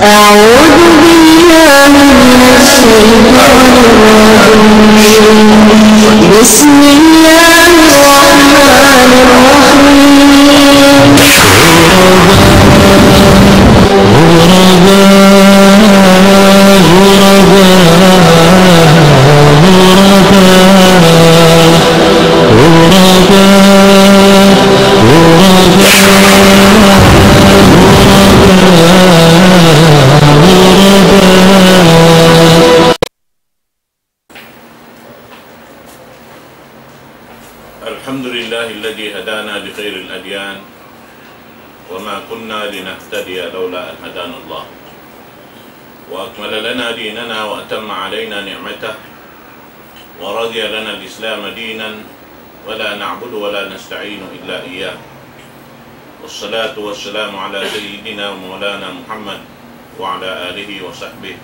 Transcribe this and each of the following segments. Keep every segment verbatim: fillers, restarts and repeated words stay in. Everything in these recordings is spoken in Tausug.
أعوذ بالله من الشيطان الرجيم. بسم الله الرحمن الرحيم. الحمد لله الذي هدانا لخير الأديان وما كنا لنهتدي لولا أن هدانا الله وأكمل لنا ديننا وأتم علينا نعمته ورضي لنا الإسلام دينا ولا نعبد ولا نستعين إلا إياه. والصلاة والسلام على سيدنا ومولانا محمد وعلى آله وصحبه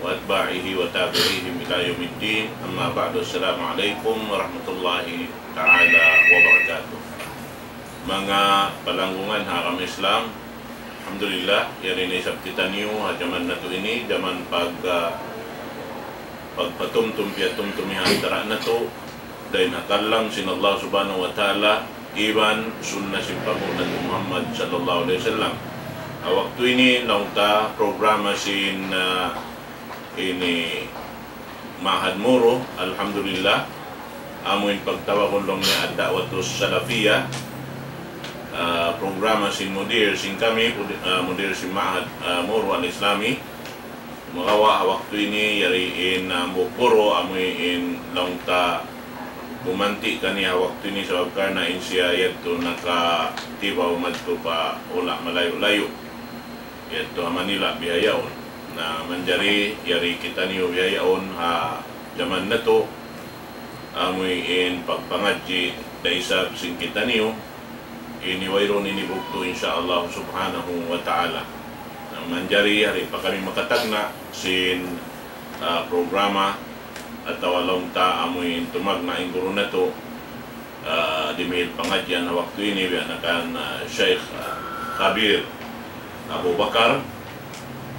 وأتباعه وتابعيهم إلى يوم الدين. أما بعد، السلام عليكم ورحمة الله تعالى وبركاته. Manga palanggungan ha agama Islam, alhamdulillah, yari na isab kitaniyu ha jaman natu' ini, jaman pag, ah, pagpatumtum, piyatumtum ha antara' natu', dayn ha kalam sin Allah Subhanahu wa Ta'ala, iban sunnah sin panghu' natu' Muhammad sallallahu alayhi wasallam. Ha waktu ini, laung ta programa sin, ah, ini Ma'had Moro, alhamdulillah, amu in pagtawagun laung niya Ad-Da'watus Salafiyah, ah, programa sin mudir sin kami, pudi-, ah, mudir sin Ma'had, ah, Moro Al-Islami. Makawa' ha waktu ini, yari in, ah, hambuuk guru, amu in laung ta bumanti' kaniya ha waktu ini sabab karna' in siya yadtu nakatibaw madtu pa hula' malayu'-layu'. Yadtu ha Manila bihaun. Na manjari yari kitaniyu bihaun ha jaman natu', amu in pagpangadji' da isab sin kitaniyu, ini wayruun ini bugtu', insya Allah subhanahu wa ta'ala. Na manjari yari pa kami makatagna' sin, ah, programa atawa laung ta amu in tumagna' in guru natu', ah, dimihil pangadjian ha waktu ini, biya' na kan, ah, Sheikh, ah, Kabir Abu Bakar,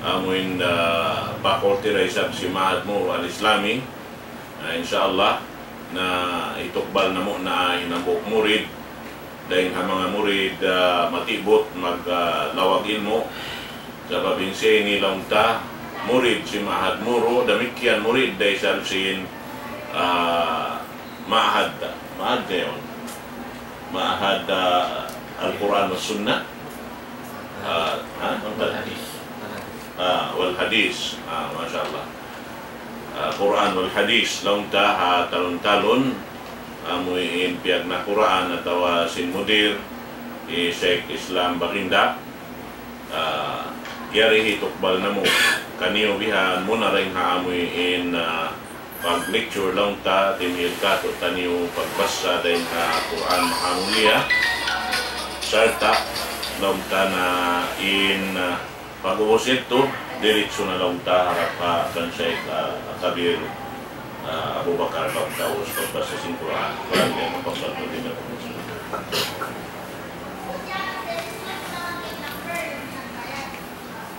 amu in, ah, faculty da isab sin Ma'had Moro Al-Islami. Ah, insya Allah, na hitukbal namu' na in hambuuk murid, dayn ha manga murid, ah, matibut mag, ah, lawag ilmu'. Sabab in siya ini laung ta murid sin Ma'had Moro, damikkiyan murid da isab sin, ah, Ma'had, Ma'had kayaun. Ma'had, ah, Al-Quran wa Sunnah. Ah, ha? Ah, wal Hadith. Ah, masha Allah. Ah, Quran wal Hadith. Laung ta ha talun-talun, amu in piyagna Quran atawa sin mudir, hi Sheikh Islam Baginda. Ah, yari hitukbal namu' kaniyu bihan muna dayn ha amu in, ah, pag-lecture laung ta, timihil katu'taniyu pagbasa dayn ha Quran Mahamulliya. Sarta' laung ta na in, ah, pag-ubus yadtu, diretso na laung ta harap ha kan Sheikh, ah, Kabir, ah, Abu Bakar laung ta ubus pagbasa sin Quran. Quran niya mapasal ko din ako.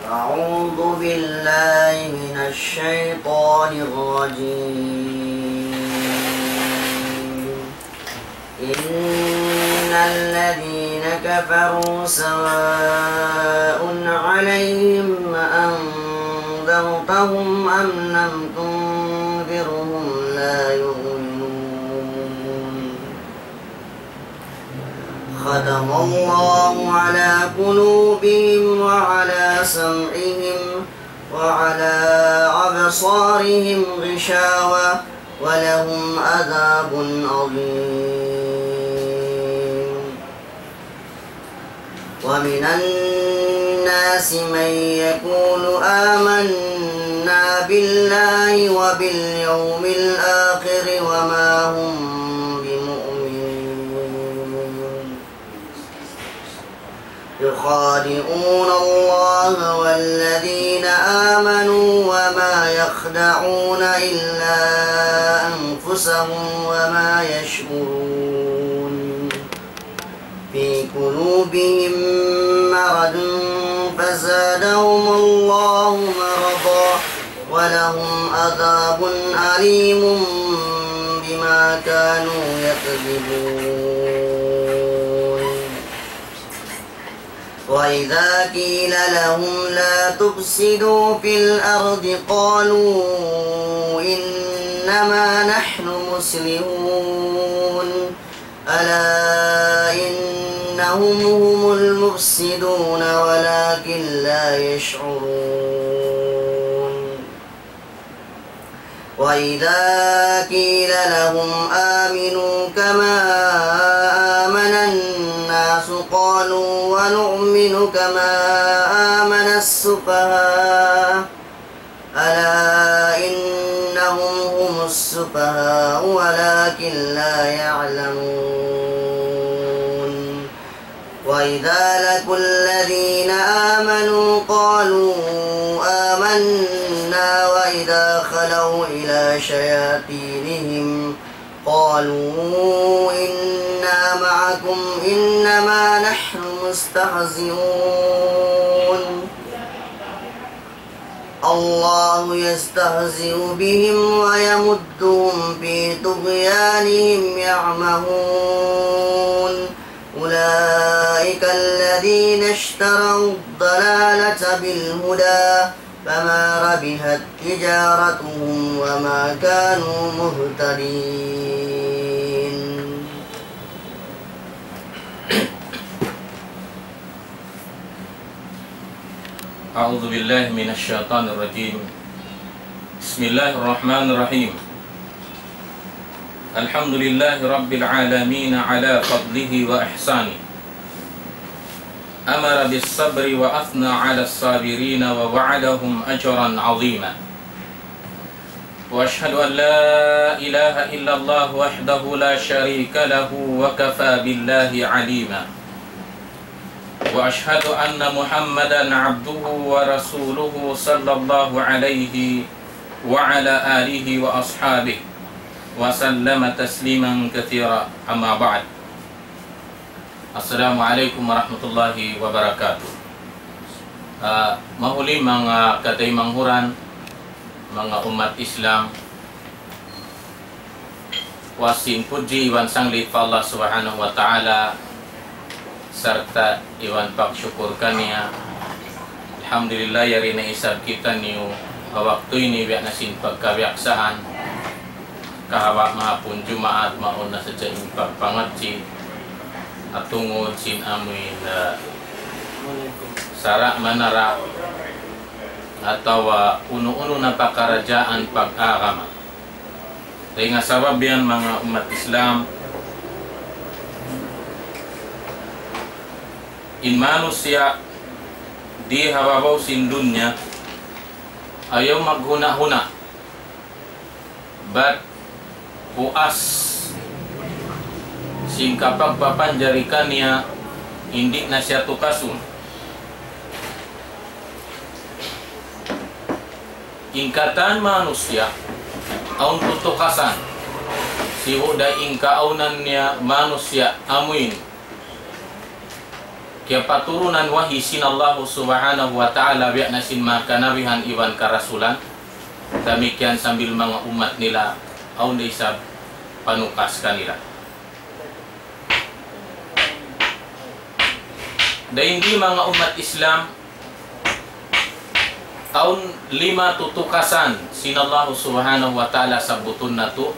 أعوذ بالله من الشيطان الرجيم. إن الذين كفروا سواء عليهم أأنذرتهم أم لم تنذرهم لا يؤمنون. ختم الله على قلوبهم وعلى سمعهم وعلى أبصارهم غشاوة ولهم عذاب عظيم. ومن الناس من يقول آمنا بالله وباليوم الآخر وما هم بمؤمنين. يخادعون الله والذين آمنوا وما يخدعون إلا أنفسهم وما يشعرون. في قلوبهم مرض فزادهم الله مرضا ولهم عذاب أليم بما كانوا يكذبون. وإذا قيل لهم لا تفسدوا في الأرض قالوا إنما نحن مصلحون. ألا إنهم هم المفسدون ولكن لا يشعرون. وإذا قيل لهم آمنوا كما آمن الناس قالوا ونؤمن كما آمن السفهاء. ألا إنهم هم السفهاء ولكن لا يعلمون. وإذا لقوا الذين آمنوا قالوا آمنا وإذا خلوا إلى شياطينهم قالوا إنا معكم إنما نحن مستهزئون. الله يستهزئ بهم ويمدهم في طغيانهم يعمهون. أولئك الذين اشتروا الضلالة بالهدى فما ربحت تجارتهم وما كانوا مهتدين. أعوذ بالله من الشيطان الرجيم. بسم الله الرحمن الرحيم. الحمد لله رب العالمين على فضله وإحسانه. أمر بالصبر وأثنى على الصابرين ووعدهم أجرا عظيما. وأشهد أن لا إله إلا الله وحده لا شريك له وكفى بالله عليما. وأشهد أن محمدا عبده ورسوله صلى الله عليه وعلى آله وأصحابه وسلم تسليما كثيرا. أما بعد. Assalamu alaykum warahmatullahi wabarakatuh. Ah, mahuli manga kataymanghuran, manga ummat Islam, puas sin pudji iban sanglit pa Allah Subhanahu wa Ta'ala, sarta' iban pagsukur kaniya. Alhamdulillah, yari na isab kitaniyu ha waktu ini biya' na sin pagkabiyaksahan. Kahaba' mahapun Jumaat, mawn na sadja in pagpangadji', ha tungud sin amuin, ah, sara' manara', atawa unu-unu na pakaradjaan pag-agama. Dayn ha sabab yan, manga ummat Islam, in manusiya' di ha babaw sin dunya, ayaw maghuna-huna bat puas sin kapagpapanjari kaniya, di' na siya tukasun. In katan manusiya', awn tutukasan, sibu' da in kaawnan niya manusiya' amuin kiyapaturunan wahi sin Allahu Subhanahu wa Ta'ala, biya' na sin manga kanabihan iban karasulan, damikkiyan sambil manga ummat nila, awn da isab panukas kanila. Dayn di manga ummat Islam, awn lima tutukasan sin Allahu Subhanahu wa Ta'ala, sabbutun natu',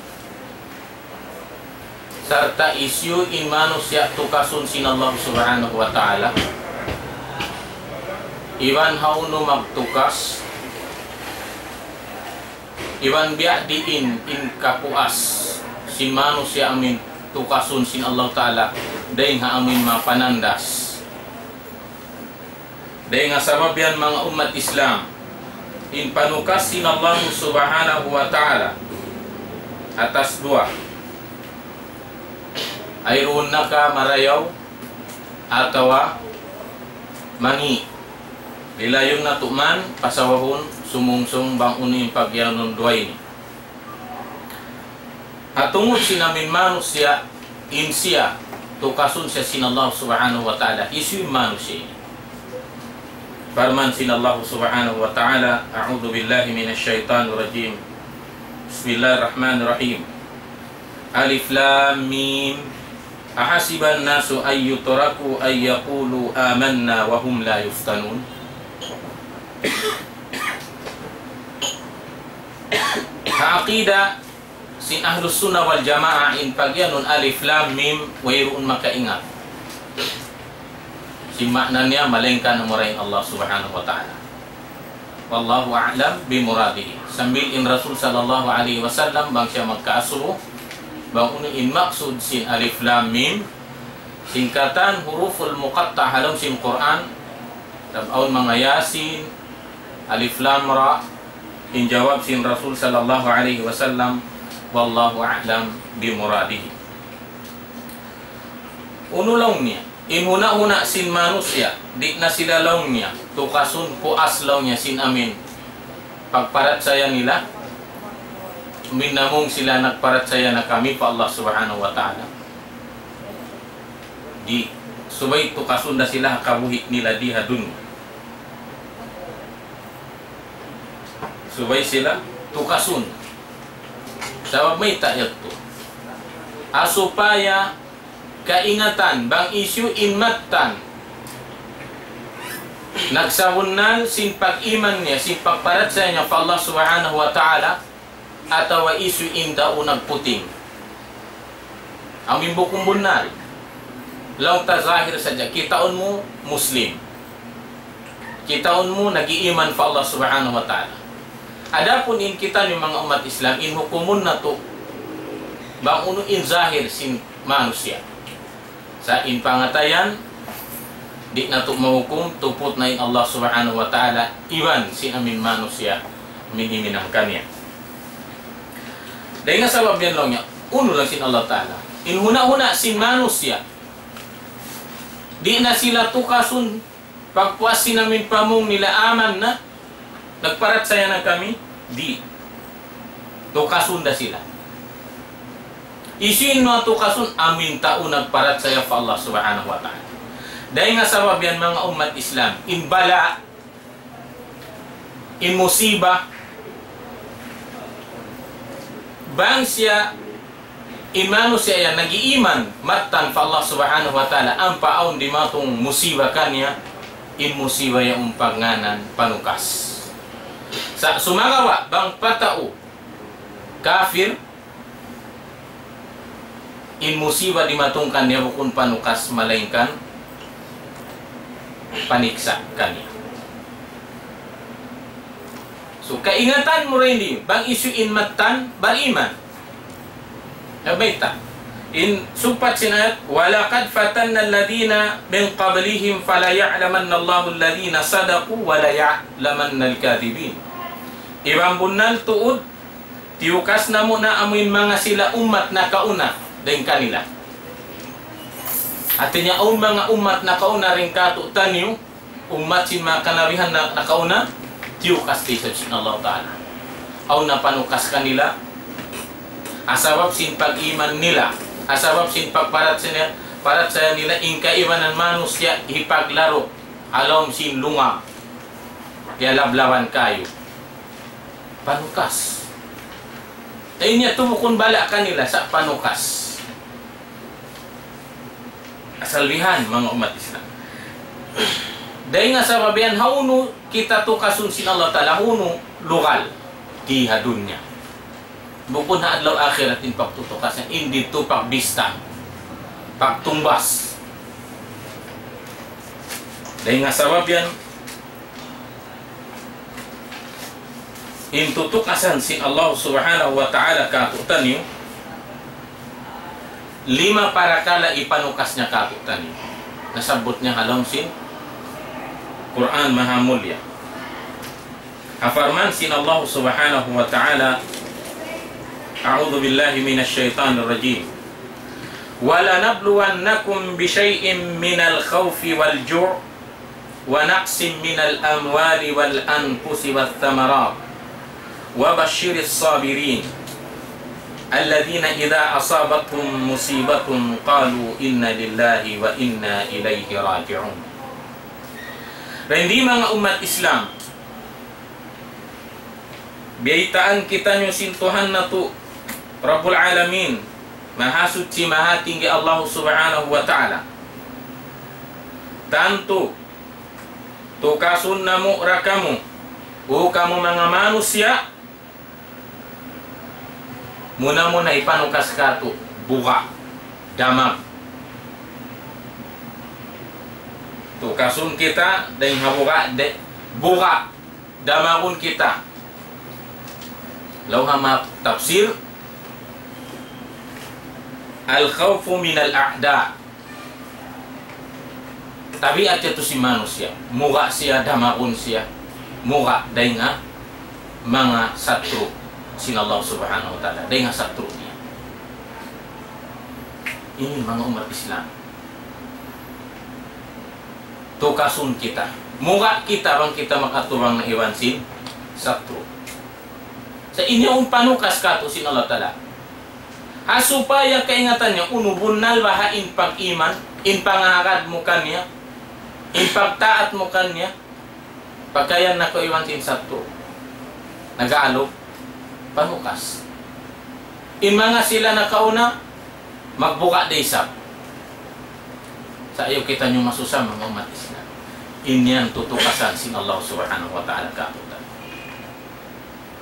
sarta' hisiyu in manusiya' tukasun sin Allah Subhanahu wa Ta'ala, iban hawnu magtukas, iban biya' diin in kapuas sin manusiya' amuin tukasun sin Allah Ta'ala, dayn ha amuin mapanandas. Dayn ha sabab yan, manga ummat Islam, in panukas sin Allah Subhanahu wa Ta'ala atas duwa. Wayruun na ka marayaw atawa mangi'. Lilayun natu' man, pasawahun, sumungsung bang unu in pagiyanun duwa ini. Ha tungud sin amuin manusiya', in siya, tukasun siya sin Allah Subhanahu wa Ta'ala, hisiyu in manusiya' ini. Parman sin Allah Subhanahu wa Ta'ala, أعوذ بالله من الشيطان الرجيم. بسم الله الرحمن الرحيم. ألف لام ميم. أحسب الناس أن يتركوا أن يقولوا آمنا وهم لا يفتنون. Ha aqida sin Ahlus Sunnah wal Jamaah in pagiyanun alif lam mim, wayruun makaingat sin maana niya malaingkan amura in Allah Subhanahu wa Ta'ala. Wallahu a'lam bimuradihi. Sambil in Rasul sallallahu alayhi wasallam bang siya magkaasubu bang unu in maksud sin alif lam mim, sin katan huruful muqatta' ha lawm sin Qur'an, tab awn manga Yasin, alif lam ra, in jawab sin Rasul sallallahu alayhi wasallam, wallahu a'lam bimuradihi. Unu laung niya, in huna'-huna' sin manusiya', di' na sila laung niya tukasun puas laung niya sin amin pagparachaya nila, amin namung sila nagparachaya na kami pa Allah Subhanahu wa Ta'ala. Di', subay tukasun da sila ha kabuhi' nila di ha dunya. Subay sila tukasun. Sabab mayta' yadtu? Ha supaya kaingatan bang hisiyu in mattan nagsabunnal sin pag-iman niya, sin pagparachaya niya pa Allah Subhanahu wa Ta'ala, atawa hisiyu in tau nagputing. Amu in bukun bunnal. Laung ta zahir sadja, kitaun mu Muslim. Kitaun mu nag-iiman pa Allah Subhanahu wa Ta'ala. Adapun in kitaniyu manga ummat Islam, in hukumun natu' bang unu in zahir sin manusiya'. Sa' in pangatayan, di' natu' mahukum, tuput na in Allah Subhanahu wa Ta'ala iban sin amin manusiya' amin himinang kaniya. Dayn ha sabab yan laung niya, unu laung sin Allah Ta'ala, in huna'-huna' sin manusiya', di' na sila tukasun pagpuas sin amin pamung nila, aman na, nagparachaya na kami, di'. Tukasun da sila. Hisiyu in manga tukasun? Amu in tau nagparachaya pa Allah Subhanahu wa Ta'ala. Dayn ha sabab yan manga ummat Islam, in bala', in musiba, bang siya, in manusiya' yan nag-iiman mattan pa Allah Subhanahu wa Ta'ala, ampa awn dimatung musiba kaniya, in musiba yan pagnganan panukas. Sa' sumagawa' bang pa tau kafir, in musiba dimatung kaniya bukun panukas, malaingkan paniksa' kaniya. So, kaingatan mu ra ini, bang hisiyu in mattan bariman. Nabayta'. In sugpat sin ayat, وَلَقَدْ فَتَنَّا الَّذِينَ مِنْ قَبْلِهِمْ فَلَيَعْلَمَنَّ اللَّهُ الَّذِينَ صَدَقُوا وَلَيَعْلَمَنَّ الْكَاذِبِينَ. Iban bunnal tuud, tiyukas namu' na amuin manga sila ummat nakauna dayn kanila. Hāti niya, awn manga ummat nakauna dayn kātu'niyu, ummat sin manga kanabihan na nakauna, tiyukas da isab sin Allah Ta'ala. Awn na panukas kanila, ha sabab sin pag-iman nila, ha sabab sin pagparachaya, parachaya nila in kaibanan manusiya' hipaglaru' ha lawm sin lungag, piyalablawan kayu. Panukas. Dayn ha tumukun bala' kanila sa' panukas. Asal bihan, manga ummat Islam. Dayn ha sabab yan, hawnu kita tukasun sin Allah Ta'ala, hawnu lugal di ha dunya. Bukun ha adlaw akhirat in pagtutukasan, in didtu pagbista, pagtungbas. Dayn ha sabab yan, in tutukasan sin Allah Subhanahu wa Ta'ala kātu'niyu, lima parakala' ipanukas niya kātu'niyu. Nasabbut niya ha lawm sin Qur'an Mahamulliya. Ha parman sin Allah Subhanahu wa Ta'ala, أعوذ بالله من الشيطان الرجيم. وَلَنَبْلُوَنَّكُمْ بِشَيْءٍ مِنَ الْخَوْفِ وَالْجُوعِ وَنَقْصٍ مِنَ الْأَمْوَالِ وَالْأَنْفُسِ وَالثَّمَرَاتِ وَبَشِّرِ الصَّابِرِينَ الَّذِينَ إِذَا أَصَابَتْهُمْ مُصِيبَةٌ قَالُوا إِنَّا لِلَّهِ وَإِنَّا إِلَيْهِ رَاجِعُونَ. Dayn di manga ummat Islam, biyaytaan kitaniyu sin Tuhan natu' Rabbul Alamin, Mahasuchi, Mahatinggi Allah Subhanahu wa Ta'ala. Tantu, tukasun namu' ra kamu, o kamu manga manusiya', muna-muna hipanukas katu', buga', damag. Tukasun kita, dayn ha buga', de-, buga', damagun kita. Laung ha manga tafsir, الخوف من الأعداء. Tabiat yadtu sin manusiya'. Muga' siya, damagun siya. Muga' dayn ha manga satru' sin Allah Subhanahu wa Ta'ala. Dayn ha satru' niya. Ini manga ummat Islam. Tukasun kita. Muga' kita bang kita makatubang na iban sin satru'. Sa' ini in panukas katu' sin Allah Ta'ala. Ha supaya kaingatan niya, unu bunnal baha' in pag-iman, in pangahagad mu kaniya, in pagtaat mu kaniya, pakayan na kaw iban sin satru'. Nag-aalup, panukas. In manga sila nakauna, magbuga' da isab. Sa' ayaw kitaniyu masusa manga ummat Islam. In yan tutukasan sin Allah Subhanahu wa Ta'ala katu'.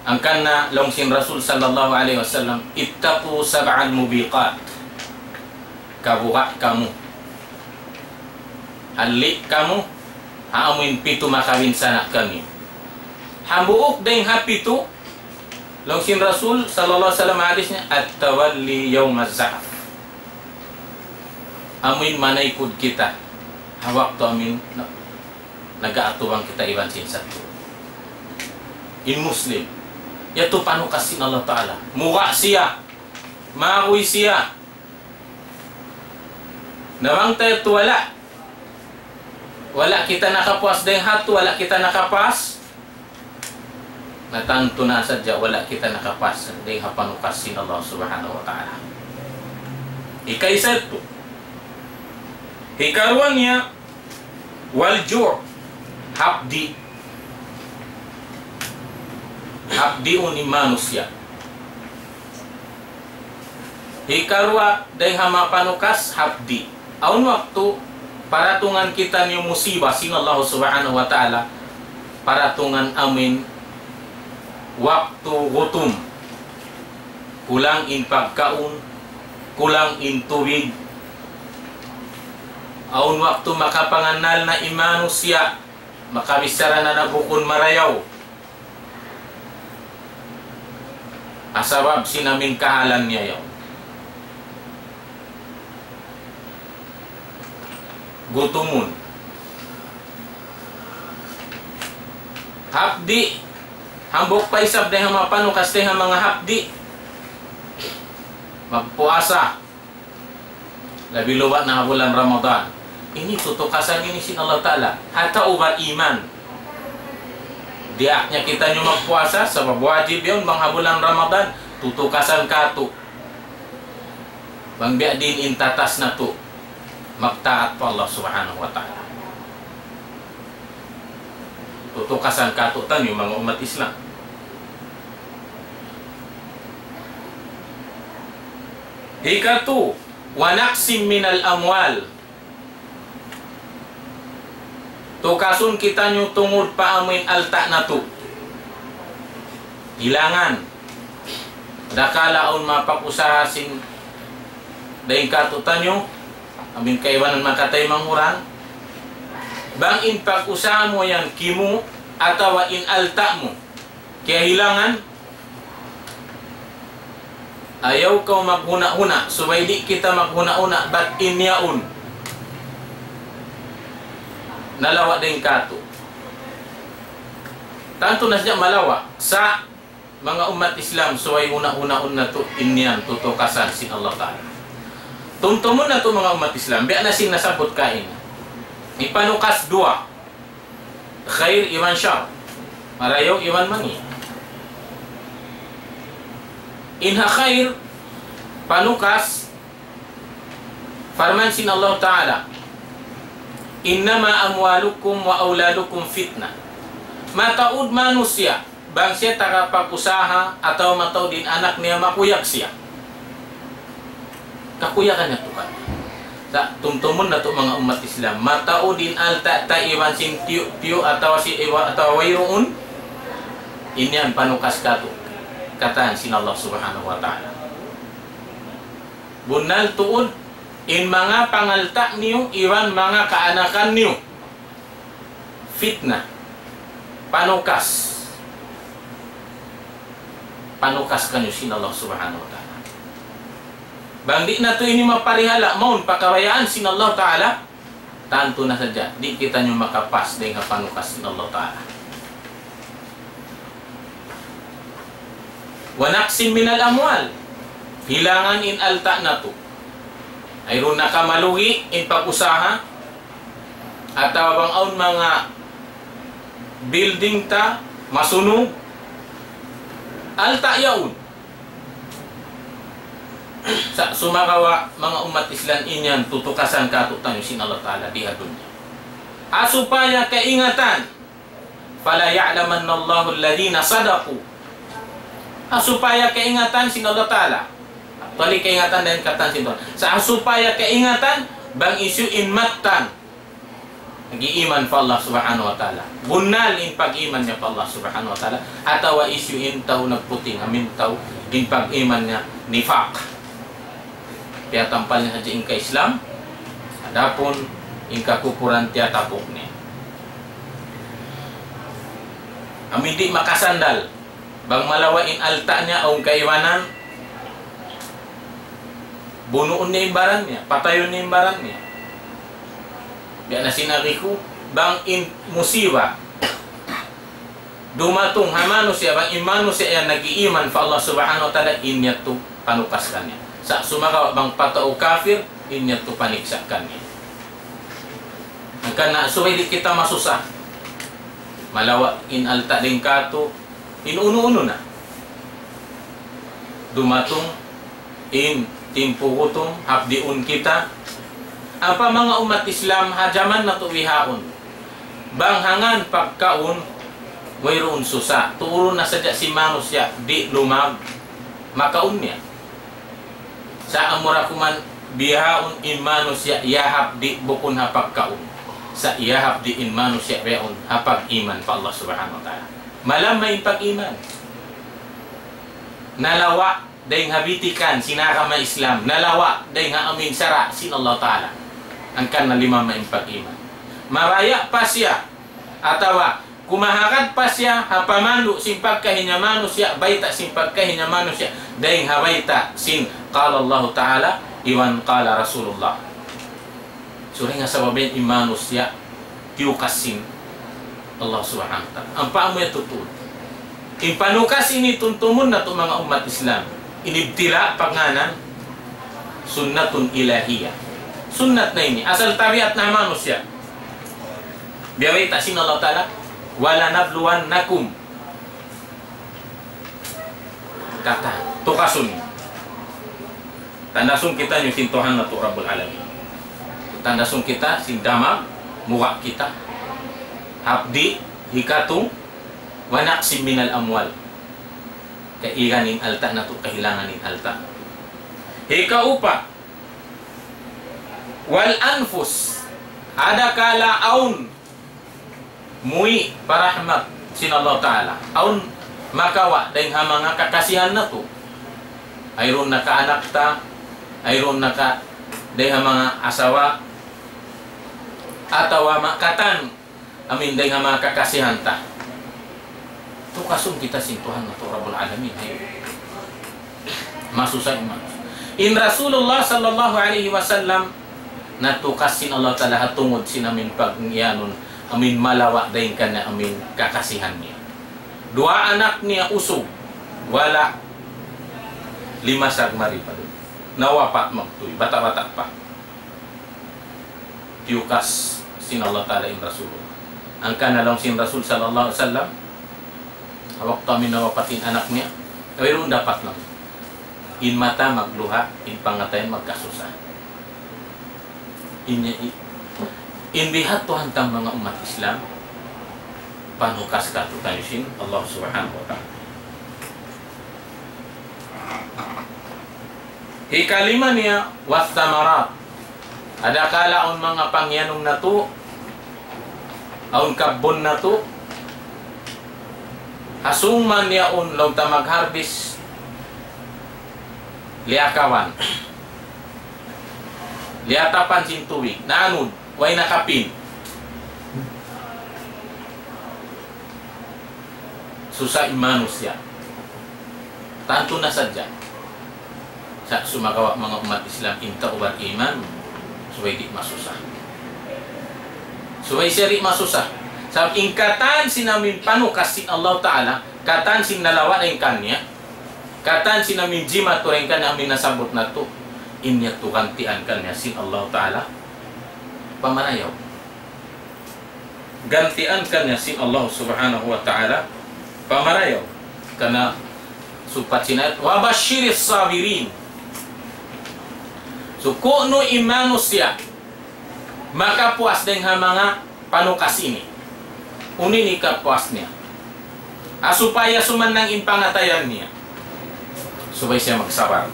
Hangkan na laung sin Rasul sallallahu alayhi wasallam, اتقوا السبع الموبقات. Kabuga' kamu. Halli' kamu, ha amuin pitu makabinsana' kami. Hambuuk dayn ha pitu, laung sin Rasul sallallahu alayhi wasallam hadis niya, التولي يوم الزحف. Amuin manaykud kita, ha waktu amuin na-, nag-aatubang kita iban sin satru'. In Muslim, yadtu panukas sin Allah Ta'ala. Muga' siya, maguy siya. Na bang ta yadtu wala', wala' kita nakapuas dayn ha yadtu, wala' kita nakapuas. Na tantu na sadja wala' kita nakapuas dayn ha panukas sin Allah Subhanahu wa Ta'ala. Hikaisa yadtu. Hikaruwa niya, والجوع, hapdi'. Hapdiun in manusiya'. Hikaruwa, dayn ha manga panukas, hapdi'. Awn waktu, paratungan kitaniyu musiba sin Allah Subhanahu wa Ta'ala, paratungan amuin waktu gutum. Kulang in pagkaun, kulang in tubig. Awn waktu makapangannal na in manusiya', makabichara na na bukun marayaw. Ha sabab sin amuin kahalan niya yaun. Gutumun. Hapdi', hambuuk pa isab dayn ha manga panukas dayn ha manga hapdi'. Magpuasa. Labi luba' na ha bulan Ramadan. Ini tutukasan ini sin Allah Ta'ala. Ha tau bariman. Diyaak niya kitaniyu magpuasa, sabab wajib yaun bang ha bulan Ramadan, tutukasan katu'. Bang biya' diin in tatas natu', magtaat pa Allah Subhanahu wa Ta'ala. Tutukasan katu' taniyu manga ummat Islam. Hikatu, ونقص من الأموال. Tukasun kitaniyu tungud pa amuin alta' natu'. Hilangan. Dakala' awn mapag-usaha sin dayn katu'taniyu, amuin kaibanan makataymanghuran. Bang in pag-usaha mu yan kimu' atawa in alta' mu kiyahilangan, ayaw kaw maghuna'-huna', subay di' kita maghuna'-huna', bat in yaun nalawa' dayn katu'. Tantu na sadja malawa', sa' manga ummat Islam, subay huna'-hunaun natu' in yan tutukasan sin Allah Ta'ala. Tumtumun natu' manga ummat Islam, biya' na sin nasabbut kaina. Hipanukas duwa. Khair iban shar. Marayaw iban mangi'. In ha khair, panukas, parman sin Allah Ta'ala. إنما أموالكم وأولادكم فتنة. Mataud manusiya', bang siya taga pag-usaha, atawa mataud in anak niya makuyag siya. Kakuyagan niya tuud. Sa' tumtumun natu' manga ummat Islam, mataud in alta' ta iban sin tiyu'-tiyu' atawa sin iba atawa wayruun, in yan panukas katu', katan sin Allah Subhanahu wa Ta'ala. Bunnal tuud, in manga pangalta' niyu, iban manga kaanakan niyu, fitna, panukas. Panukas kaniyu sin Allah Subhanahu wa Ta'ala. Bang di' natu' ini maparihala', mawn pakabayaan sin Allah Ta'ala, tantu na sadja, di' kitaniyu makapas dayn ha panukas sin Allah Ta'ala. ونقص من الأموال. Hilangan in alta' natu'. Wayruun na ka malugi in pag-usaha, atawa bang awn manga building ta masunug, alta' yaun. Sa' sumagawa' manga ummat Islam, in yan tutukasan katu'taniyu sin Allah Ta'ala di ha dunya. Ha supaya kaingatan, فليعلمن الله الذين صدقوا. Ha supaya kaingatan sin Allah Ta'ala. Actually, kaingatan dayn katan sin Tuhan. Sa' ha supaya kaingatan, bang hisiyu in mattan nag-iiman pa Allah Subhanahu wa Ta'ala. Bunnal in pag-iman niya pa Allah Subhanahu wa Ta'ala. Atawa hisiyu in tau nagputing, amu in tau in pag-iman niya nifaq. Tiyatampal niya sadja in ka-Islam, adapun in kakupuran tiyatapuk niya. Amu in di' makasandal, bang malawa' in alta' niya awn kaibanan, bunuun niya in baran niya, patayun niya in baran niya. Biya' na sin agi ku, bang in musiba dumatung ha manusiya', bang in manusiya' yan nag-iiman pa Allah Subhanahu wa Ta'ala, in yadtu panukas kaniya. Sa' sumagawa' bang pa tau kafir, in yadtu paniksa' kaniya. Hangkan na subay di' kita masusa. Malawa' in alta' dayn katu', in unu-unu na. Dumatung in timpu gutum, hapdiun kita. Ampa manga ummat Islam, ha jaman natu' bihaun, bang hangkan pagkaun, wayruun susa. Tuurun na sadja sin manusiya', di' lumag makaun niya. Sa' amura kuman bihaun in manusiya' yahapdi' bukun ha pagkaun. Sa' yahapdi' in manusiya' bihaun ha pag-iman pa Allah Subhanahu wa Ta'ala. Malamma in pag-iman. Nalawa' dayn ha bitikan sin agama Islam, nalawa' dayn ha amu in sara' sin Allah Ta'ala. Hangkan na limamma in pag-iman. Mabaya' pa siya, atawa kumahagad pa siya ha pamandu' sin pagkahi niya manusiya', bayta' sin pagkahi niya manusiya', dayn ha bayta' sin قال الله تعالى iban قال رسول الله. Suring ha sabab yan in manusiya' tiyukas sin Allah Subhanahu wa Ta'ala. Ampa amu yadtu tuud. In panukas ini tumtumun natu' manga ummat Islam. In ibtila' pagngānan sunnatun ilahiyah. Sunnat na ini. Asal tabiat na ha manusiya'. Biya' bayta' sin Allah Ta'ala, ولنبلونكم. Kata, tukasun. Tandasun kitaniyu sin Tuhan natu' Rabbul Alamin. Tandasun kita sin damag, muka kita. Hapdi', hikatu, ونقص من الأموال. Kaigan in alta' natu', kahilangan in alta'. Hikaupat, والأنفس. Adakala awn muwi' pa rahmat sin Allah Ta'ala. Awn makawa' dayn ha manga kakasihan natu'. Wayruun na ka anak ta, wayruun na ka dayn ha manga asawa, atawa ma-, katan amu in dayn ha manga kakasihan ta. Tukasun kita sin Tuhan natu' Rabbul Alamin. Masusa in manusiya'. In Rasulullah sallallahu alayhi wasallam, natukas sin Allah Ta'ala ha tungud sin amu in pag-iyanun, amu in malawa' dayn kaniya amu in kakasihan niya. Duwa anak niya usug, wala', limasag mari pa duun. Nawapat magtuy, bata'-bata' pa. Tiyukas sin Allah Ta'ala in Rasulullah. Hangkan na laung sin Rasul sallallahu alayhi wasallam, ha waktu amu in nawapat in anak niya, wayruun dapat laung. In mata magluha', in pangatayan magkasusa. In, in, In biya' ha yan, manga ummat Islam, panukas katu' taniyu sin Allah Subhanahu wa Ta'ala. Hikalima niya, was-samarat. Adakala awn manga pangiyanun natu', awn kabbun natu', ha sung man yaun laung ta mag-harvest, liyakawan. Liyatapan sin tubig, naanud, way nakapin. Susa in manusiya'. Tantu na sadja. Sa' sumagawa' manga ummat Islam, in tau bariman, subay di' masusa. Subay siya di' masusa. Sabab in katan sin amuin panukas sin Allah Ta'ala, katan sin nalawa' dayn kaniya, katan sin amuin jimatu dayn kaniya amuin nasabbut natu', in yadtu gantian kaniya sin Allah Ta'ala pamarayaw. Gantian kaniya sin Allah Subhanahu wa Ta'ala pamarayaw. Karna' supat sin ayat, وَبَشِّرِ الصَّابِرِينَ. So, kunu' in manusiya' makapuas dayn ha manga panukas ini. Unu in hikapuas niya? Ha supaya sumannang in pangatayan niya. Subay siya magsabar.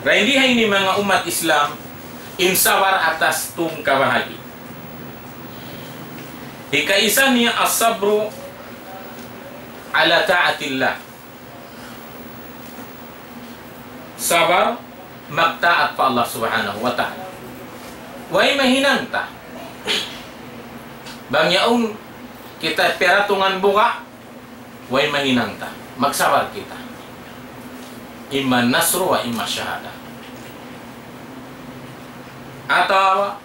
Dayn di ha ini manga ummat Islam, in sabar atas tū kabahagi'. Hikaisa niya الصَّبْرُ عَلَى طَاعَةِ اللَّهِ. Sabar magtaat pa Allah Subhanahu wa Ta'ala. Way mahinang ta. Bang yaun kita piyaratungan buga', way mahinang ta. Magsabar kita. إِمَّا نَصْرُ وَإِمَّا شَهَادَةٌ. Atawa,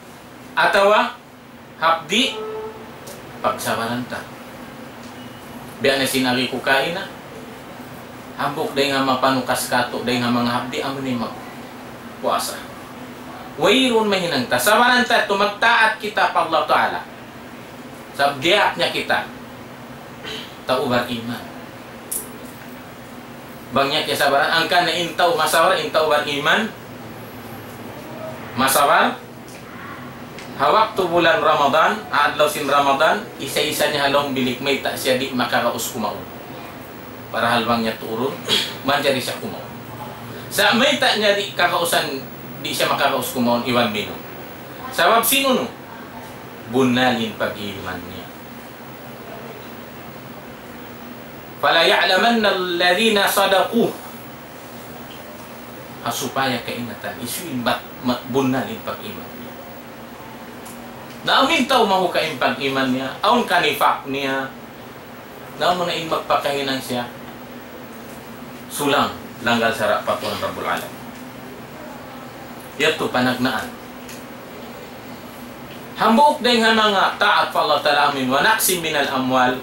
atawa, hapdi', pagsabaran ta. Biya' na sin agi ku kaina, hambuuk dayn ha mapanukas katu', dayn ha manga hapdi', amu in magpuasa. Wayruun mahinang ta. Sabaran ta tuud, magtaat kita pa Allah Ta'ala. Sabab diyaak niya kita, tau bariman. Bang niya kiyasabaran, hangkan na in tau masabar, in tau bariman, masabar. Ha waktu bulan Ramadan, ha adlaw sin Ramadan, isa-isa niya ha lawm bilik mayta' siya di' makagaus kumaun. Parahal bang niya turun, manjari siya kumaun. Sa' mayta' niya di' kagausan, di' siya makagaus kumaun iban minum. Sabab sin unu? Bunnal in pag-iman niya. فَلَيَعْلَمَنَّ الَّذِينَ صَدَقُوا. Ha supaya kaingatan, hisiyu in bat-, ma-, bunnal in pag-iman niya. Na amu in tau mahuka' in pag-iman niya, awn kanifak niya, na amu na in magpakahinang siya sulang, langgal sara' pa Tuhan Rabbul Alamin. Yadtu panagnaan. Hambuuk dayn ha manga taat pa Allah Ta'ala amuin, وَنَقْصٍ مِنَ الْأَمْوَالِ.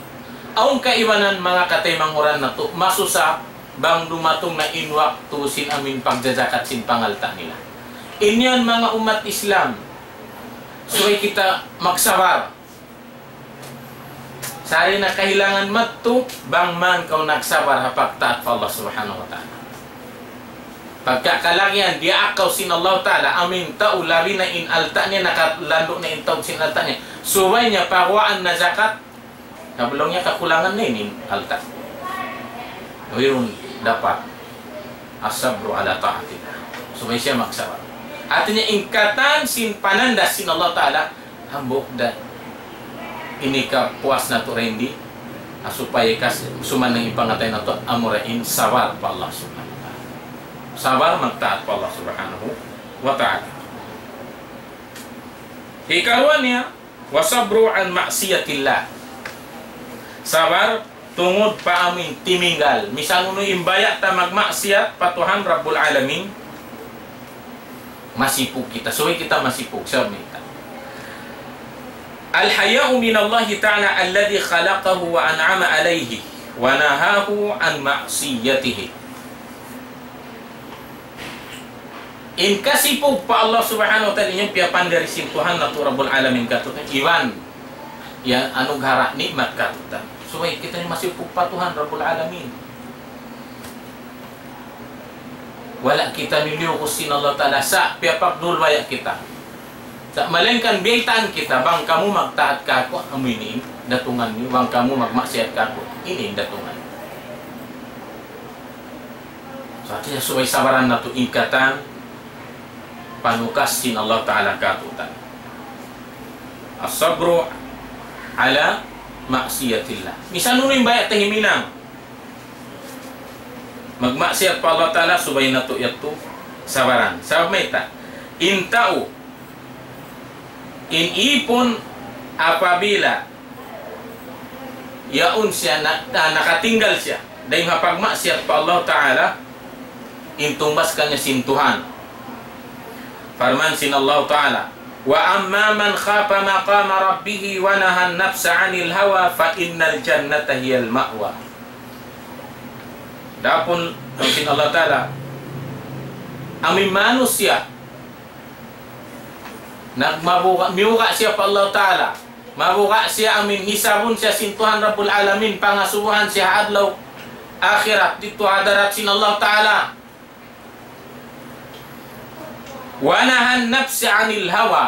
Awn kaibanan manga kataymanghuran natu', masusa bang dumatung na in waktu sin amuin pagjajakat sin pangalta' nila. In yan manga ummat Islam, subay kita magsabar. Sa' di' na kahilangan madtu, bang man kaw nagsabar ha pagtaat pa Allah Subhanahu wa Ta'ala. Pagka kalagihan, diyaak kaw sin Allah Ta'ala, amuin tau labi na in alta' niya, nakalandu' na in taud sin alta' niya. Subay niya paguwaan na jakat, na bang niya kakulangan na in alta'. Wayruun dapat. الصَّبْرُ عَلَى طَاعَةِ اللَّهِ. Subay siya magsabar. Hāti niya in katan sin pananda' sin Allah Ta'ala, hambuuk da ini kapuas natu' dayn di, ha supaya kas-, sumannang in pangatayan natu', amura in sabar pa Allah Subhanahu wa Ta'ala. Sabar magtaat pa Allah Subhanahu wa Ta'ala. Hikaruwa niya, وَالصَّبْرُ عَنْ مَعْصِيَةِ اللَّهِ. Sabar tungud pa amuin timinggal. Misan unu in baya' ta magmaksiyat pa Tuhan Rabbul Alamin, masipug kita. Subay kita masipug. Sabab mayta'? الْحَيَاءُ مِنَ اللَّهِ تَعَالَى الَّذِي خَلَقَهُ وَأَنْعَمَ عَلَيْهِ وَنَهَاهُ عَنْ مَعْصِيَتِهِ. In kasipug pa Allah Subhanahu wa Ta'ala, in yan piyapanjari sin Tuhan natu' Rabbul Alamin katu'niyu, iban yan anugerah ni'mat katu'niyu. Subay kitaniyu masipug pa Tuhan Rabbul Alamin. Wala' kitaniyu liyukus sin Allah Ta'ala sa' piyapagdulwaya kita. Sa' malaingkan biyaytaan kita, bang kamu magtaat kāku', amu ini in datungan niyu, bang kamu magmaksiyat kāku', ini in datungan niyu. Sa' hātinya subay sabaran natu' in katan panukas sin Allah Ta'ala kātu'niyu. الصبر على معصية الله. Misan unu in baya' ta himinang magmaksiyat pa Allah Ta'ala, subay natu' yadtu sabaran. Sabab mayta', in tau, in ipun apabila yaun siya na, na, nakatinggal siya dayn ha pagmaksiyat pa Allah Ta'ala, in tungbas kaniya sin Tuhan. Parman sin Allah Ta'ala, وأما من خاف مقام ربه ونهى النفس عن الهوى فإن الجنة هي المأوى. Adapun sin Allah Ta'ala, amu in manusiya' nagmabuga', miyuga' siya pa Allah Ta'ala, mabuga' siya amu in hisabun siya sin Tuhan Rabbul Alamin, pangasubuhan siya ha adlaw akhirat, didtu ha hadarat sin Allah Ta'ala. ونهى النفس عن الهوى.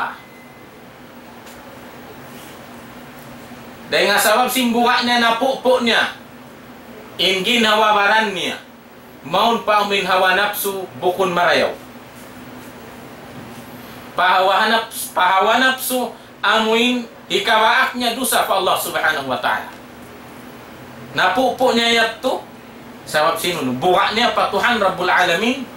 Dayn ha sabab sin buga' niya, napupu' niya in ginhawa-baran niya, mawn pa amu in hawa napsu bukun marayaw. Pa hawa naps-, pa hawa napsu, amu in hikabaak niya dusa pa Allah Subhanahu wa Ta'ala. Napupu' niya yadtu, sabab sin unu, buga' niya pa Tuhan Rabbul Alamin,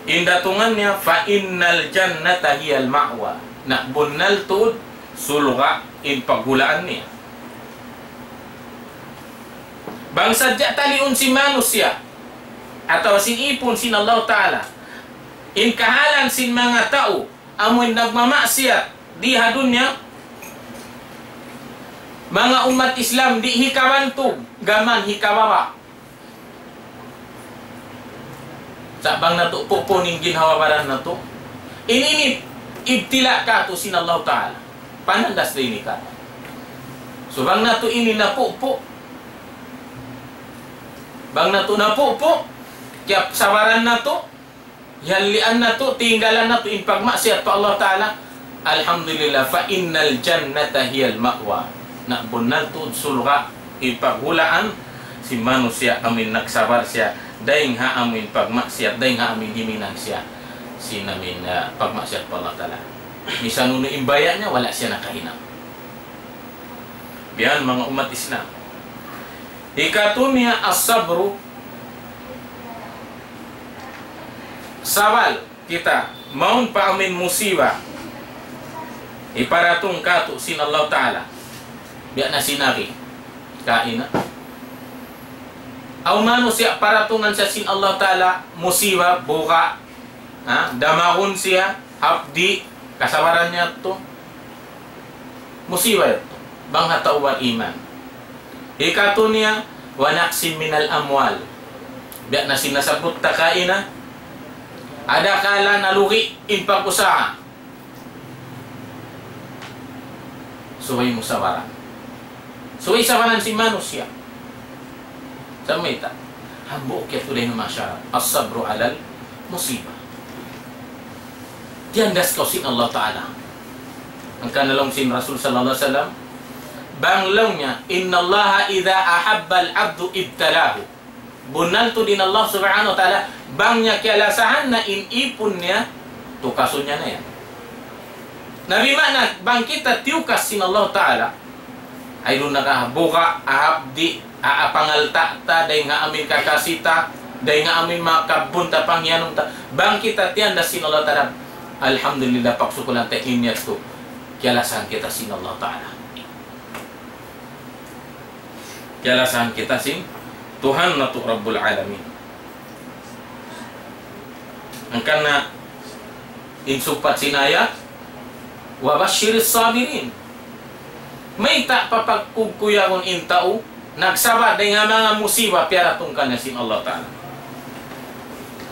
in datungan niya, فإن الجنة هي المأوى. Na bunnal tuud, surga' in paghulaan niya. Bang sadja taliun sin manusiya', atawa sin ipun sin Allah Ta'ala, in kahalan sin manga tau, amu in nagmamaksiyat di ha dunya, manga ummat Islam, di' hikabantug, gam mayan hikababa'. Sa' bang natu' pupuun in ginhawa-baran natu', ini, ini ibtila' kātu' sin Allah Ta'ala. Panandas da ini kātu'. So bang natu' ini napupu', bang natu' napupu', kiyasabaran natu', hiyalian natu', tinggalan natu' in pagmaksiyat pa Allah Ta'ala, alhamdulillah, فإن الجنة هي المأوى. Na bunnal tuud surga' in paghulaan sin manusiya' amu in nagsabar siya dayn ha amu in pagmaksiyat, dayn ha amu in himinang siya sin amu in, ah, pagmaksiyat pa Allah Ta'ala. Misan unu in baya' niya, wala' siya nakahinang. Biya' manga ummat Islam. Hikatu niya الصبر, sabar kita, mawn pa amu in musiba hiparatung kātu' sin Allah Ta'ala. Biya' na sin agi kaina. Awn manusiya' paratungan siya sin Allah Ta'ala musiba, buga', ha, damagun siya, hapdi', kasabaran niya yadtu. Musiba yadtu. Bang ha tau bariman. Hikatu niya, ونقص من الأموال. Biya' na sin nasabbut ta kaina, adakala nalugi' in pag-usaha. Subay mu sabaran. Subay sabaran sin manusiya'. Sa' mayta', hambuuk yadtu dayn ha manga syarat. الصبر على المصيبة. Tiyandas kaw sin Allah Ta'ala. Hangkan laung sin Rasul sallallahu alayhi wasallam, bang laung niya, إن الله إذا أحب العبد ابتلاه. Bunnal tuud in Allah Subhanahu wa Ta'ala, bang niya kiyalasahan na in ipun niya, tukasun niya na yan. Na biya' na, bang kita tiyukas sin Allah Ta'ala, ay duun na ka buga', hapdi', ha pangalta' ta, dayn ha amu in kakasi ta, dayn ha amu in manga kabbun ta, panghiyanun ta, bang kita tiyandas sin Allah Ta'ala, alhamdulillah, pagsukulan ta in yadtu, kiyalasahan kita sin Allah Ta'ala. Kiyalasahan kita sin Tuhan natu' Rabbul Alamin. Hangkan na in sumpat sin ayat, وبشر الصابرين. Mayta' papagkuykuyagun in tau nagsabar dayn ha manga musiba piyaratung kaniya sin Allah Ta'ala.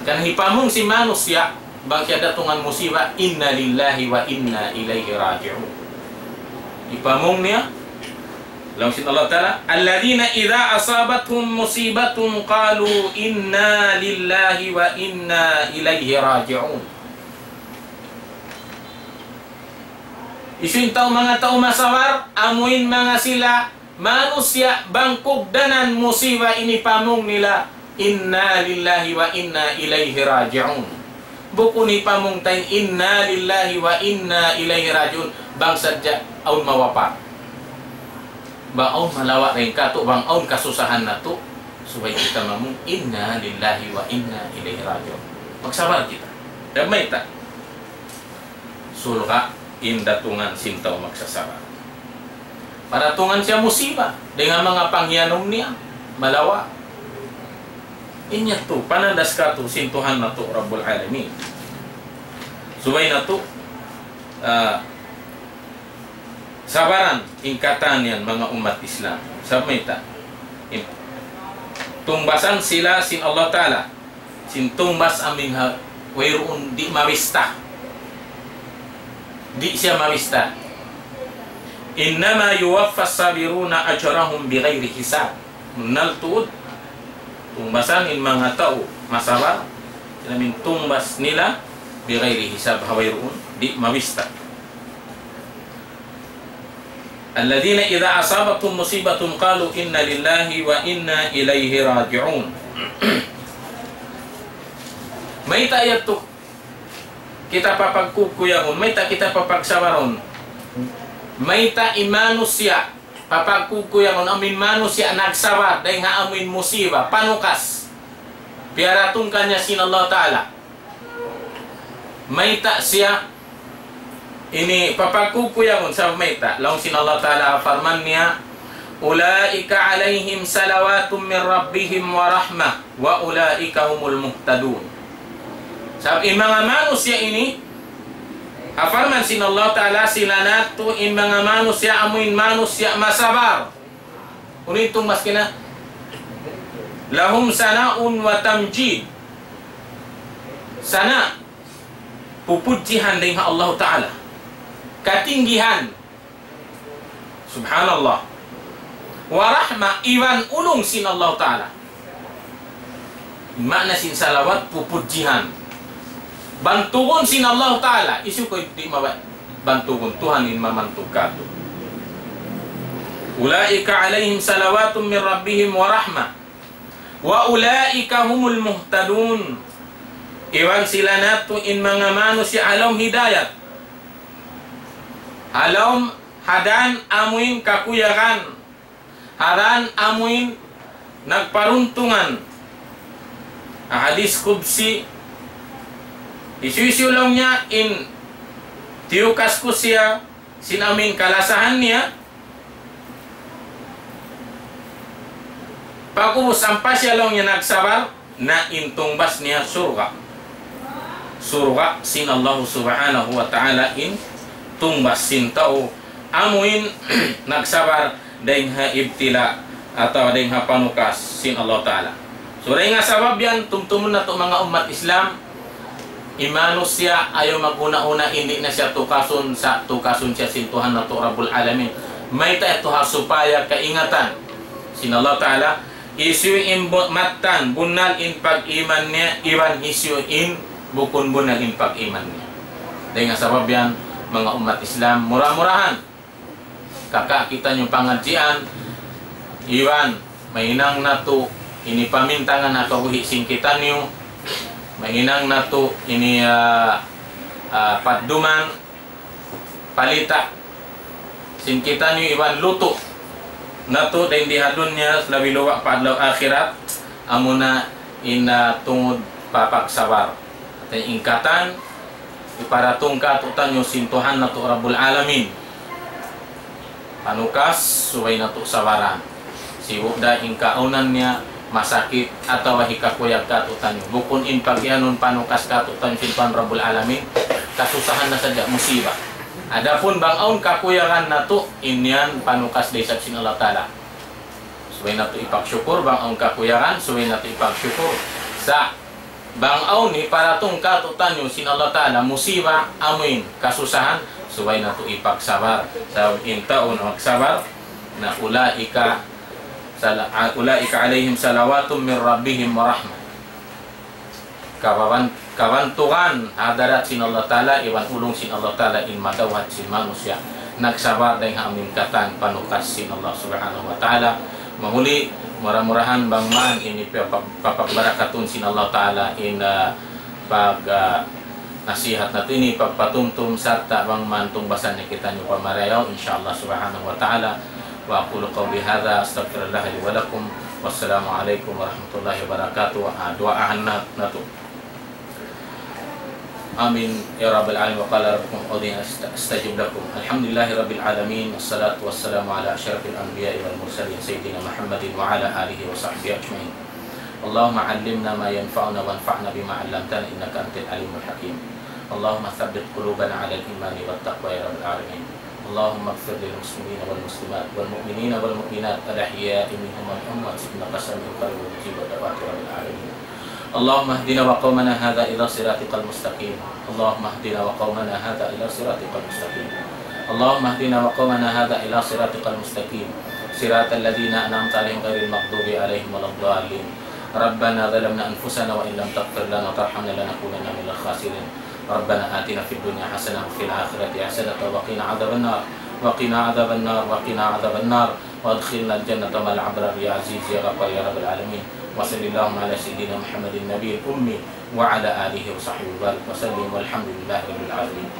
Hangkan hipamung sin manusiya', bang kiyadatungan musiba, إنا لله وإنا إليه راجعون. Hipamung niya, laung sin Allah Ta'ala, الذين إذا أصابتهم مصيبة قالوا إنا لله وإنا إليه راجعون. Hisiyu in tau, manga tau masabar, amuin manga sila manusiya' bang kugdanan musiba ini pamung nila, "Inna lillahi wa inna ilayhi raji'un." Bukun hipamung ta in "Inna lillahi wa inna ilayhi raji'un" bang sadja awn mawapat. Bang awn malawa' dayn kātu', bang awn kasusahan natu', subay kita mamung, "Inna lillahi wa inna ilayhi raji'un." Magsabar kita. Damay ta. Surga' in datungan sin tau magsasabar. Paratungan siya musiba, dayn ha manga pangyanum niya, malawa'. In yadtu, panandas kātu' sin Tuhan natu' Rabbul Alamin. Subay natu', ah, sabaran in katan yan, manga ummat Islam. Sabab mayta', in, tungbasan sila sin Allah Ta'ala. Sin tungbas amuin ha wayruun di' mabista. Di' siya mabista. "Innama yuwaffa sabiruna ajrahum bighairi hisab." Bunnal tuud, tungbasan in manga tau masabar, amuin tungbas nila, bighairi hisab, ha wayruun di' mabista. "Alladhina idha asabathum musibatun qalu inna lillahi wa inna ilayhi raji'un." Mayta' yadtu kita papagkukuyagun, mayta' kita papagsabarun. Mayta' in manusiya' papagkukuyagun, amuin manusiya' nagsabar dayn ha amuin musiba, panukas. Piyaratung kaniya sin Allah Ta'ala. Mayta' siya ini papagkukuyagun, sabab mayta'? Laung sin Allah Ta'ala, parman niya, "Ulaika alayhim salawatun min rabbihim wa rahmah, wa ulaika humul muhtadun." Sabab in manga manusiya' ini, ha parman sin Allah Ta'ala, sila natu' in manga manusiya' amuin manusiya' masabar. Unu in tungbas kaniya? "Lahum sana'un wa tamjid." Sana', pupudjihan dayn ha Allah Ta'ala. Katinggihan. Subhanallah. "Wa rahma," iban ulung sin Allah Ta'ala. Maana sin salawat, pupudjihan. Bantugun sin Allah Ta'ala. Hisiyu ku di' mabaya' bantugun? Tuhan in mamantug kātu'. "Ulaika alayhim salawatun min rabbihim wa rahmah. Wa ulaika humul muhtadun." Iban sila natu' in manga manusiya' ha lawm hidayat. Ha lawm ha dan amuin kakuyagan. Ha dan amuin nagparuntungan. Ha hadis qudsi, hisiyu-siyu laung niya in tiyukas ku siya sin amuin kalasahan niya, pag'ubus ampa siya laung niya nagsabar, na in tungbas niya surga'. Surga' sin Allah Subhanahu wa Ta'ala in tungbas sin tau amuin nagsabar dayn ha ibtila atawa dayn ha panukas sin Allah Ta'ala. So, dayn ha sabab yan, tumtumun natu' manga ummat Islam, in manusiya' ayaw mag-una-una, di' na siya tukasun, sa' tukasun siya sin Tuhan natu' Rabbul Alamin. Mayta' yadtu? Ha supaya kaingatan sin Allah Ta'ala, hisiyu in bu-, mattan bunnal in pag-iman niya, iban hisiyu in bukun bunnal in pag-iman niya. Dayn ha sabab yan, manga ummat Islam, mura-murahan kaka' kitaniyu pangadjian, iban mahinang natu' ini pamintangan ha kabuhi' sin kitaniyu, mahinang natu' ini, ah, ah, padduman, palita' sin kitaniyu iban lutu' natu' dayn di ha dunya, labi luba' pa adlaw akhirat, amuna in, ah, tungud pa pagsabar. Hati in katan, hiparatung kātu'niyu sin Tuhan natu' Rabbul Alamin. Panukas, subay natu' sabaran. Sibu' da in kaawnan niya masakit atawa hikakuyag kātu'niyu. Bukun in pagiyanun panukas kātu'niyu sin Tuhan Rabbul Alamin, kasusahan na sadja, musiba. Adapun bang awn kakuyagan natu', in yan panukas da isab sin Allah Ta'ala. Subay natu' ipagsukur, bang awn kakuyagan, subay natu' ipagsukur. Sa' bang awn hiparatung kātu'niyu sin Allah Ta'ala musiba, amuin kasusahan, subay natu' ipagsabar. Sabab in tau magsabar, na ulaika sala-, ulaika alayhim salawatun min rabbihim wa rahmah. kababan-, kabantugan ha hadarat sin Allah Ta'ala, iban ulung sin Allah Ta'ala in madawhat sin manusiya' nagsabar dayn ha amuin katan panukas sin Allah Subhanahu wa Ta'ala. Mahuli, mura-murahan bang man ini papa-, papagbarakatun sin Allah Ta'ala in, ah, pag, ah, nasihat natu' ini, pagpatumtum, sarta' bang man tungbasan na kitaniyu pa marayaw, insya Allah Subhanahu wa Ta'ala. وأقول قولي هذا، أستغفر الله لي ولكم. والسلام عليكم ورحمة الله وبركاته. Ah, duwaahan na, natu'. آمين يا رب العالمين. وقال ربكم ادعوني أست-، أستجب لكم. الحمد لله رب العالمين، والصلاة والسلام على أشرف الأنبياء والمرسلين سيدنا محمد وعلى آله وصحبه أجمعين. اللهم علمنا ما ينفعنا وانفعنا بما علمتنا إنك أنت العليم الحكيم. اللهم ثبت قلوبنا على الإيمان والتقوى يا رب العالمين. اللهم اغفر للمسلمين والمسلمات والمؤمنين والمؤمنات الأحياء منهم والأموات إنك سميع قريب مجيب الدعوات يا رب العالمين. اللهم اهدنا وقومنا هذا إلى صراطك المستقيم. اللهم اهدنا وقومنا هذا إلى صراطك المستقيم. اللهم اهدنا وقومنا هذا إلى صراطك المستقيم. صراط الذين أنعمت عليهم غير المغضوب عليهم ولا الضالين. ربنا ظلمنا أنفسنا وإن لم تغفر لنا وترحمنا لنكونن من الخاسرين. ربنا آتنا في الدنيا حسنة وفي الآخرة حسنة وقنا عذاب النار. وقنا عذاب النار. وقنا عذاب النار. وأدخلنا الجنة مع الأبرار يا عزيز يا غفار يا رب العالمين. وصل اللهم على سيدنا محمد النبي الأمي وعلى آله وصحبه وبارك وسلم والحمد لله رب العالمين.